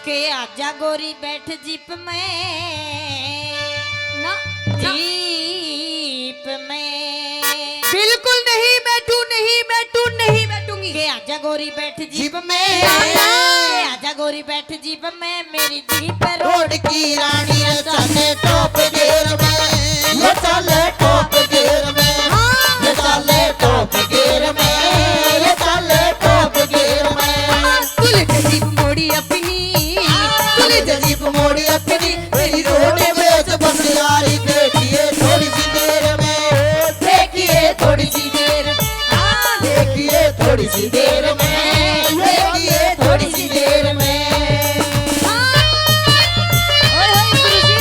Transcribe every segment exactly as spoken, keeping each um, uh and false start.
के आजा गोरी बैठ जीप में, ना, ना। जीप में। बिल्कुल नहीं बैठू, नहीं बैठू, नहीं बैठूंगी। के आजा गोरी बैठ जीप जीप में। में। के आजा गोरी बैठ जीप में, मेरी जीप रोड की रानी रे, चले टॉप गियर में, ये चले टॉप गियर में, हाँ। ये चले टॉप गियर में, ये चले टॉप गियर में। तू ले जीप मोड़ी अपनी, तू ले जीप मोड़ी अपनी, मेरी रोड में तो बस यारी, देखिए थोड़ी सी देर में, देखिए थोड़ी सी देर, हाँ, देखिए थोड़ी सी देर में, देखिए थोड़ी सी देर में। हाँ। ओए होए गुरुजी।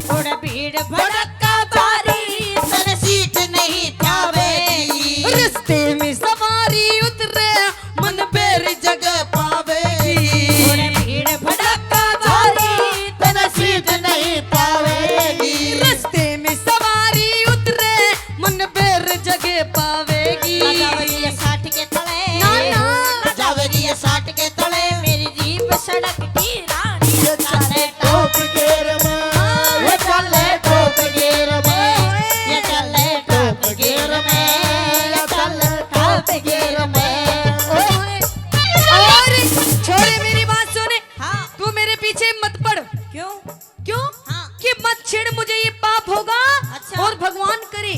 थोड़ा भीड़ भड़का भारी, तन सीट नहीं पावेगी। रस्ते में सवारी उतरे, मन बेर जगह पावेगी। थोड़ा भीड़ भड़का भारी, तन सीट नहीं पावेगी। रस्ते में सवारी उतरे, मन बेर जगह पावेगी। ना जावेगी ये साठ के तले। ना, ना। ना जावेगी ये साठ के तले। मेरी जीप सड़क की रानी। ये चले टॉप गियर में, ये चले टॉप गियर में, ये चले टॉप गियर में, ये चले टॉप गियर में। ओए, और छोरे, मेरी बात सुने। हाँ। तू मेरे पीछे मत पड़। क्यों? क्यों? हाँ। कि मत छेड़ मुझे, ये पाप होगा। अच्छा। और भगवान करे,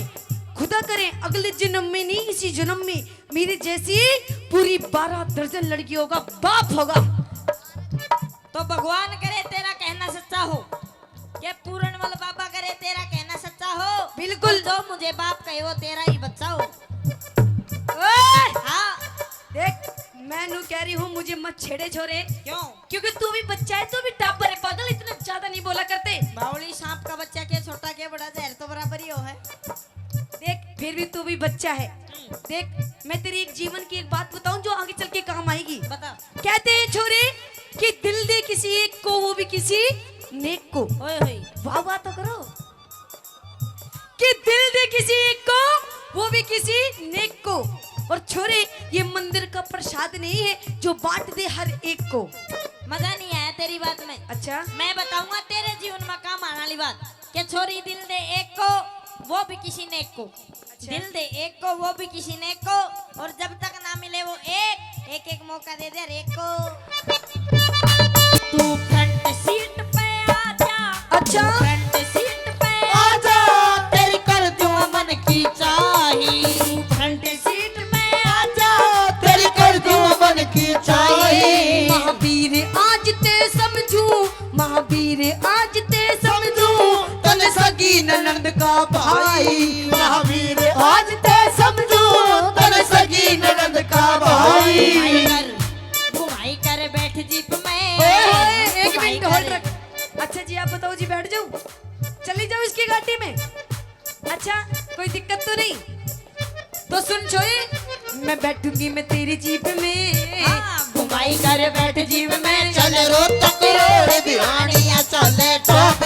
खुदा करे, अगले जन्म में नहीं, इसी जन्म में मेरे जैसी पूरी बारह दर्जन लड़कियों का बाप होगा। तो भगवान करे तेरा कहना सच्चा हो, के पूरणमल बाबा करे तेरा कहना सच्चा हो। बिल्कुल। और जो मुझे बाप कहे वो तेरा ही बच्चा हो। ओए! हाँ। देख, मैं नू कह रही हूँ, मुझे मत छेड़े छोरे। क्यों? क्योंकि तू भी बच्चा है, तू भी टापर है, पागल, इतना ज्यादा नहीं बोला करते। बावली सांप का बच्चा के छोटा के बड़ा, जहर तो बराबर ही हो है। देख, फिर भी तू भी बच्चा है। हम्म। देख, मैं तेरी एक जीवन की एक बात बताऊं जो आगे चल के काम आएगी। बता। कहते हैं छोरे कि दिल दे किसी एक को, वो भी किसी नेक को। ओए होए। वाह वाह तो करो। कि दिल दे किसी एक को, वो भी किसी नेक को। और छोरे, ये मंदिर का प्रसाद नहीं है जो बांट दे हर एक को। मजा नहीं आया तेरी बात में। अच्छा। मैं बताऊंगा तेरे जीवन में काम आने वाली बात, कि छोरी दिल दे एक को, वो भी किसी नेक को। अच्छा। दिल दे एक को, वो भी किसी नेक को, और जब तक ना मिले वो एक, एक एक मौका दे दे हर एक को। तू फ्रंट सीट पे आ जा। अच्छा। फ्रंट सीट पे आ जा, तेरी कर दूं मन की चाही। तू फ्रंट सीट पे आ जा, तेरी कर दूं मन की चाही। महावीर आज ते समझू, महावीर आज ते समझू, तन सगी ननंद का भाई। महावीर आज ते समझू, तन सगी ननंद का भाई। घुमाई कर, घुमाई कर बैठ जीप में। ओए, एक घुमाई मिनट होल्ड कर। रख। अच्छा जी, आप बताओ जी, बैठ जाऊं? चली जाओ इसकी गाड़ी में। अच्छा, कोई दिक्कत तो नहीं? तो सुन छोरी, मैं बैठूंगी मैं तेरी जीप में। हाँ, घुमाई कर बैठ जीप में। चल रोहतक रोड भिवानिया, चले टॉप